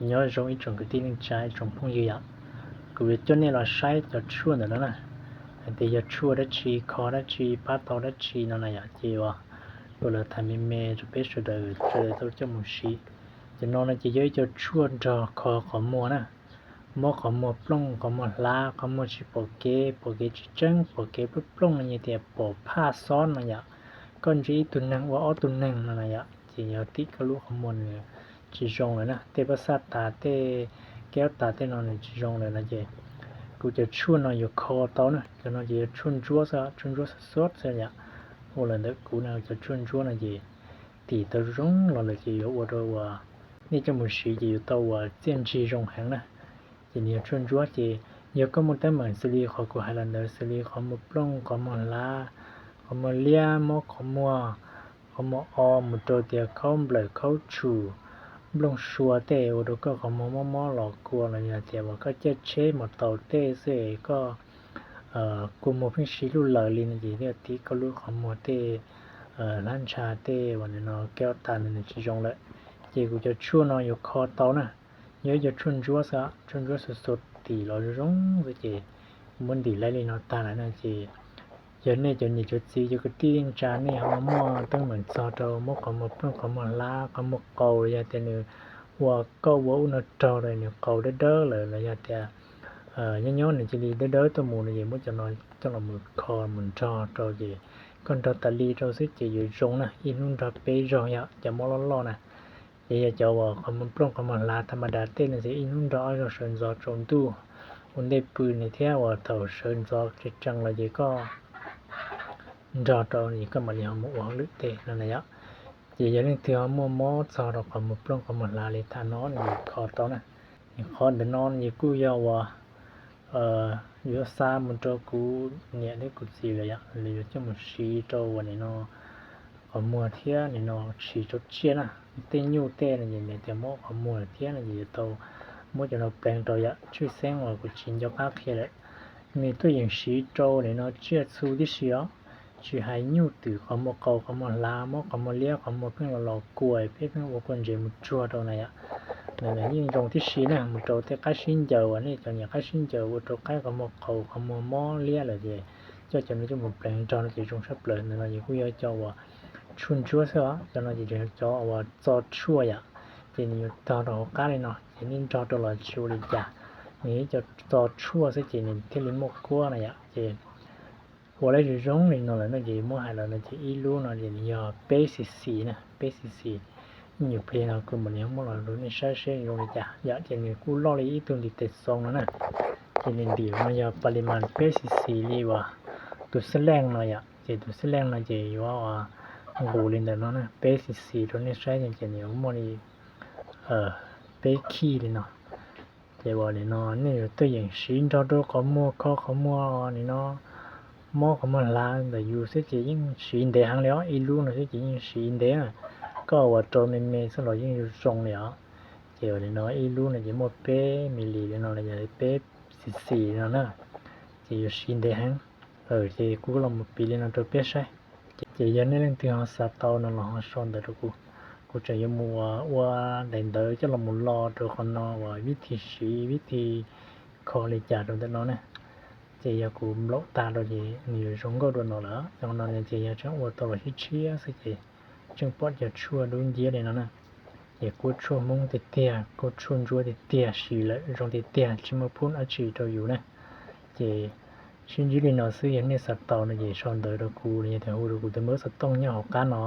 Nyob zoo ib tsoom kwv tij neej tsa, ib tsoom phooj ywg yom. Kuv yuav coj nej los saib cov tshuaj ntawm no na, hais tias yog tshuaj dab tsi, kho dab tsi, pab tau dab tsi no na yom. Ces uas kuv los tham me me rau peb sawv daws sawv daws tau coj mus siv. Cov no no ces yog ib co tshuaj nrog kho qhov muag na, mob qhov muag plooj, qhov muag hlav, qhov muag tsis pom kev, pom kev tsis tseeb, pom kev plooj plooj no, yog tias pom phaj xob no yom. Koj ntsia ib tug neeg ua ob tug neeg no na yom, ces yog tim koj lub qhov muag nws tsis zoo lawm na. Tej pab xaj tas, tej kev ob tas tej no nws tsis zoo lawm no ces kuv cov tshuaj no yuav kho tau na. Cov no ces yog tshuaj ntsuab xwb, tshuaj ntsuab xwb xwb yom. Ua los ntawm kuv no cov tshuaj ntsuab no ces tim tau zoo los lawm ces yuav ua rau uas nej coj mus siv ces yuav tau uas txiaj ntsig zoo heev na. Ces nws yog tshuaj ntsuab ces yog koj muaj teeb meem xws li qhov kuv hais los ntawd, xws li qhov muag plooj, qhov muag hlav, qhov muag liab, mob qhov muag, qhov muag o, mus rau tias khaub nplawm khaub tshum, nplooj sua tej ua rau koj qhov muag mob mob los kua los yog tias uas koj caij tsheb mus taus tej xwb koj kua muag pheej sib lug lawm li no ces yog tim koj lub qhov muag tej hlab ntsha tej uas nim no kev ob tas nws tsis zoo lawm. Ces kuv cov tshuaj no yuav kho tau na, yog ib co tshuaj ntsuab xwb, tshuaj ntsuab xwb xwb tim los zoo xwb ces muab ntim laib li no tag lawm no ces yog nej cov niam cov txiv cov kwv tij neej tsa nej ho muaj teeb meem txog rau mob qhov muag plooj qhov muag hlav qhov muag qaus los yog tias nws ua koj ua ub no raug los nws qaus dawb dawb lawm los yog tias nyob nyob nws cia li dawb dawb tuaj mus no ces muab cov no coj los mus kho mus nrog rau ces koj nrog tas li rau xwb ces yuav zoo na, ib hnub nrog peb zaug yom, cov mob loj loj na. Ces yog cov uas qhov muag plooj qhov muag hlav tha ma das tej no ces ib hnub nrog ob zaug sawv ntxov tsaus ntuj ua ntej pw no thiab uas thaum sawv ntxov tsees tsees los ces koj nrog rau es koj mam li ho mus ua hauj lwm tej no na yom. Ces yog leej twg ho muaj mob txog rau qhov muag plooj qhov muag hlav li tham no no ces kho tau na. Qhov ntawm no ces kuj yog uas yuav xa mus rau kuv niam thiab kuv txiv lawm yom, lawv yuav coj mus siv rau uas nim no qhov muag thiab nim no siv rau tsiaj na. Tej nyuj tej no ces nws tias mob qhov muag thiab no ces yuav tau muab cov no pleev rau yom. Tshwj xeeb uas kuv tsis nco qab qhia lawm, nws tuaj yeem siv rau nim no tsiaj txhu tib si os, tsis hais nyuj twm qhov muag qaus qhov muag hlav mob qhov muag liab qhov muag pheej los los kua peb pheej ua kua ntses mus tsuag rau na yom. Nws yeej zoo tib si na, mus rau tej qaib sib ncaws uas nej cov niam qaib sib ncaws ua rau qaib qhov muag qaus qhov muag mob liab lawm ces coj cov no coj mus pleev nrog no ces zoo tshaj plaws. Ntawm no ces kuj yog cov uas tshuaj ntsuab xwb os, cov no ces cov uas txo tshuaj yom, ces nws yuav tog rau hauv qab li no ces nej nrog rau los tsis ua li cas, nws ib co txo tshuaj xwb ces nws thiaj li muaj kuab na yom. Ces ua lawv zoo zoo li no lawm no ces muab hais los no ces ib lub no ces nws yog peb xis xis na, peb xis xis. Nyuam pliag no kuv mam li muab los rau nej saib seb zoo li cas yom. Ces nws kuj loj li ib tug ntiv tes xoo no na. Ces nws ntim no yog pa li mas peb xis xis li uas tus xab leej no yom. Ces tus xab leej no ces yuav nqus li ntawm no na, peb xis xis rau nej saib ces nws yuav muaj li peb khij li no. Ces uas nim no nej yuav tuaj yeem siv nrog rau qhov muag kho qhov muag nim no mob qhov muag hlav ntawm yus xwb ces yeej siv ntev heev li os. Ib lub no xwb ces yeej siv ntev na, koj uas rau me me xwb los yeej yuav zoo li os. Ces uas nim no ib lub no ces muaj peb mi lis li no los yog peb xis xis li no na, ces yuav siv ntev heev. Ces kuv los mus piv li no rau peb saib. Ces yog nej leej twg ho xav tau no los ho sau ntawv rau kuv, kuv tseem yuav mus ua daim ntawv coj los mus lo rau qhov no uas vib thi siv vib thi kho li cas rau ntawm no na. Ces yog kuv nplaum tag rau ces nws yuav zoo nkauj dua no lawm. Qhov no ces yog tseem ua tau los sib tshiab xwb ces tseem pom cov tshuaj dub nciab li no na. Ces kuj tshuaj Hmoob tiag tiag, kuj tshuaj ntsuab tiag tiag, siv lawm zoo tiag tiag, tsis muaj phub dab tsi rau yus na. Ces sib ntsib li no xwb, yog nej xav tau no ces sau ntawv rau kuv los yog tias hu rau kuv tus npawb xov tooj nyob hauv qab no.